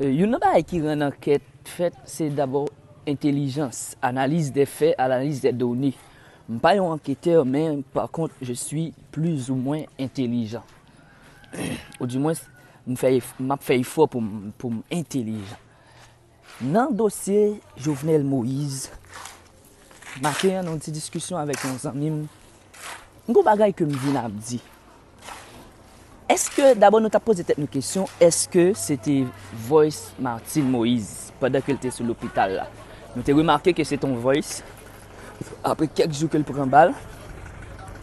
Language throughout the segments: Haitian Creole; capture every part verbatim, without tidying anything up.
Euh, youn nan bagay ki rann ankèt fèt, se dabò entèlijans, analyse des faits, analyse des données. M pa yon anketè, men pa kont, je suis plus ou moins intelligent. Ou di mwens, m fè, m ap fè efò pou m, pou m entèlijan. Nan dosye Jovenel Moïse, maten an, nan yon ti diskisyon avèk yon zanmi m, m gon bagay ke m vin ap di. Èske, dabò, nou t ap poze tèt nou kesyon, èske se te voice Martine Moïse pandan ke l te sou lopital la? Nou te remake ke se te yon voice. Apre kèk jou ke l pran bal,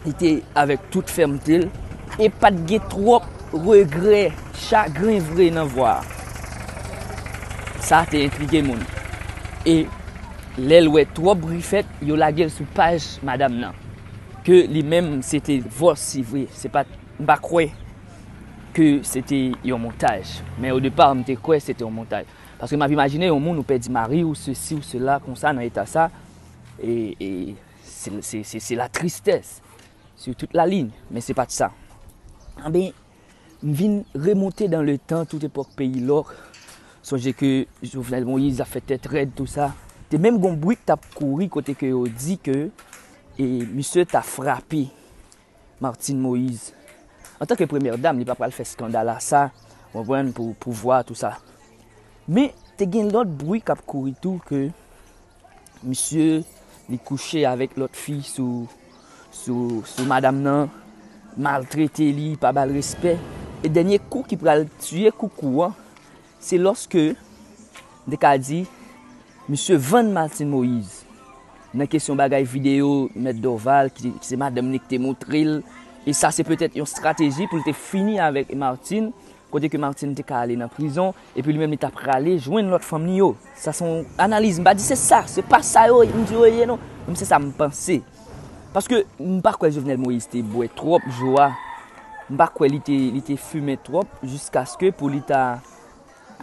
li te avèk tout fèmte l e pa t gen twòp regrè, chagren vre nan vwa a. Sa te entrige moun. E lè l wè twòp bri fèt, yo lage l sou paj madanm nan. Ke li menm, se te vòs, si vre. Se pa, m pa kwè ke se te yon montaj. Men o depa, m te kwè se te yon montaj. Paske m ap imajine yon moun ou pèdi mari w, sesi ou sela, konsa, nan eta sa. E, e se, se, se, se la tristès sur toute la ligne. Men se pa t sa. Anben, m vin remonte dans le temps, tout epòk peyi lòk. Sonje ke Jovenel Moïse ap fè tèt rèd, tou sa. Te menm gon bri k t ap kouri kote ke yo di ke, e, misye ta frape Martine Moïse. Antanke premyè dam, li pa pral fè eskandal a sa, w konprann, pou pouvwa, tou sa. Men, te gen lòt bri k ap kouri tou ke misye, li kouche avèk lòt fi sou, sou, sou madanm nan, maltrete li, pa ba l respè. E dènye kou ki pral tiye koukou an, se lòske, m te ka di, misye vann Martine Moïse. Nan kesyon bagay videyo, Mèt Dorval, ki, ki se madanm li ki te montre l. E sa se petèt yon estrateji pou l te fini avèk Martine, kote ke Martine te ka ale nan prizon, epi li menm li ta prale jwenn lòt fanm li yo. Sa se yon analiz. M pa di se sa, se pa sa yo, m di yo ye non. Men se sa m panse. Paske m pa kwè Jovenel Moïse te bwè twòp jou a. M pa kwè li te, li te fimen twòp jiskaske pou li ta,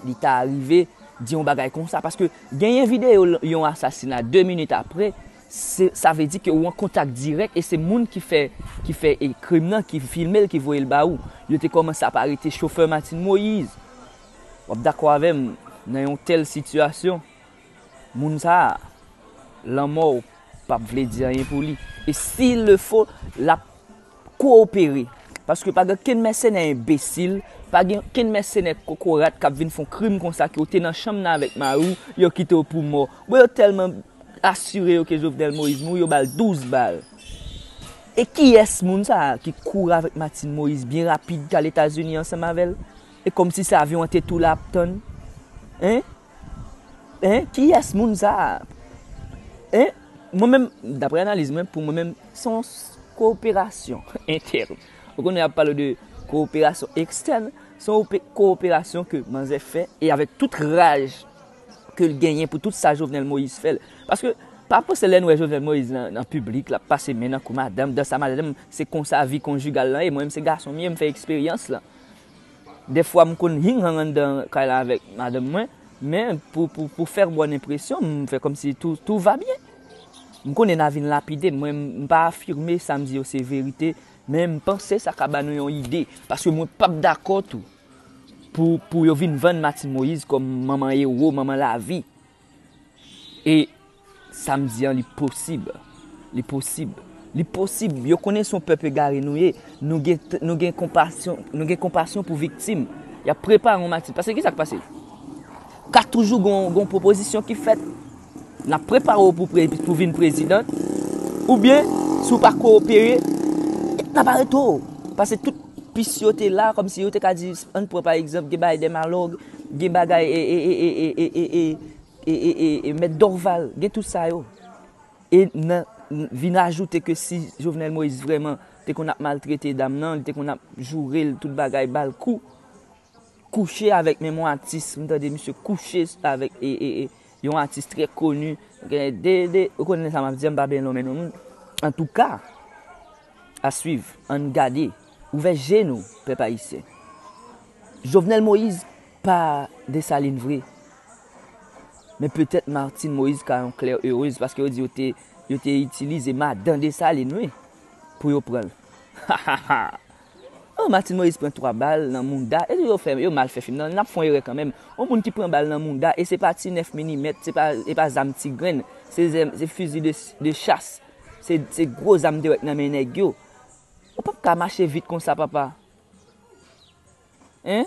li ta rive di yon bagay konsa. Paske genyen videyo l-, yon asasina de minit apre, se, sa vle di ke ou an kontak dirèk e se moun ki fè, ki fè, e, krim nan, ki filme l, ki voye l ba ou. Yo te kòmanse ap arete chofè Martine Moïse. W ap dakò avè m, nan yon tèl sitiyasyon, moun sa a, lanmò p ap vle di anyen pou li. E s'il le faut, l ap kowopere. Paske pa gen kenn mèsenè enbesil, pa gen kenn mèsenè kokorat k ap vin fè yon krim konsa ke w te nan chanm nan avèk mari w, yo kite w pou mò. Bon, yo tèlman asire yo ke Jovenel Moïse mouri, yo ba l douz bal. E kiyès moun sa a ki kouri avèk Martine Moïse byen rapid k al Etazini ansanm avè l? E kòmsi se avyon an te tou la ap tann? Hein? Hein? Kiyès moun sa a? Hein? Mwen menm, daprè analiz mwen, pou mwen menm, se yon s-, kowoperasyon entèn. Ou konnen y ap pale de kowoperasyon ekstèn, se yon ope-, kowoperasyon ke manzè fè e avèk tout raj ke l genyen pou tout sa Jovenel Moïse fè l. Paske, pa panse lè n wè Jovenel Moïse nan, nan piblik, l ap pase men nan kou madanm, dan sa madanm, se konsa vi konjigal lan ye. Mwen menm se gason m ye, m fè eksperyans lan. Dèfwa m konn hang hang anndan kay la avèk madanm mwen, men pou, pou, pou fè bòn enpresyon, m fè kòmsi tout, tout va bien. M konnen n a vin lapide m, mwen m pa afime sa m di yo se verite, men m panse sa ka ba nou yon ide, paske mwen p ap dakò tou pou, pou yo vin vann Martine Moïse kòm manman ewo, manman lavi. E sa m di an, li posib. Li posib. Li posib. Yo konnen se yon pèp egare nou ye. Nou gen, nou gen konpasyon, nou gen konpasyon pou viktim. Y ap prepare yon Martine. Paske ki sa k pase? Ka toujou gon, gon pwopozisyon ki fèt. N ap prepare w pou, pre-, pou vin prezidan. Oubyen, si w pa kowopere, n ap arete w. Paske tout pis yo te la, kòmsi yo te ka di, ann pran pa egzanp, gen bagay Dèmalòg, gen bagay, e, e, e, e, e, e, e, e, e, e, e, Mèt Dorval, gen tout sa yo. E nan, n-, vin ajoute ke si Jovenel Moïse vrèman te konn ap maltrete dam nan, li te konn ap joure l, tout bagay, ba l kou, kouche avèk menm yon atis, m tande misye kouche avèk, e, e, e, yon atis trè koni, gen de, de, ou konnen sa m ap di a, m pa byen lonmen non moun. Antouka, a swiv, ann gade, ouvè je nou, pèp ayisyen. Jovenel Moïse pa Desalin vre. Men petèt Martine Moïse ka yon klè erez, paske yo di yo te, yo te itilize madan Desalin, wi, pou yo pran l. Oh, Martine Moïse pran twa bal nan mounda. E yo fè, yo mal fè fim nan. N ap fè yon erè kanmenm. Yon moun ki pran bal nan mounda, e se pa ti nèf milimèt, se pa, e pa zam ti grenn. Se, zam- se fizi de, de chas. Se, se gwo zam te wè k nan men nèg yo. Ou p ap ka mache vit konsa, papa. Hein?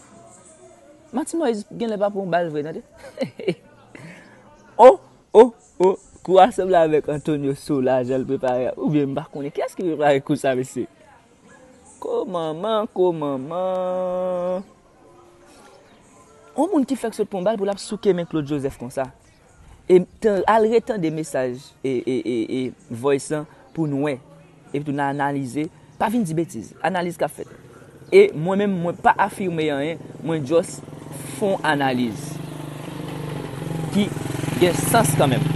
Martine Moïse genlè pa pran yon bal vre, tande. Oh, oh, oh. Kou a sanble avèk Antonio Sola, jan l prepare a. Oubyen m pa konnen. Kiyès ki prepare kou sa, mesye? Ko manman, ko manman. Yon moun ki fèk sot pran bal pou l ap souke men Claude Joseph konsa. E tan, al retande mesaj e, e, e, e voice lan pou n wè. Epi tou n analize. Pa vin di betiz. Analiz k ap fèt. E mwen menm, mwen pa afime anyen. Mwen just fè yon analiz ki gen sans kanmenm.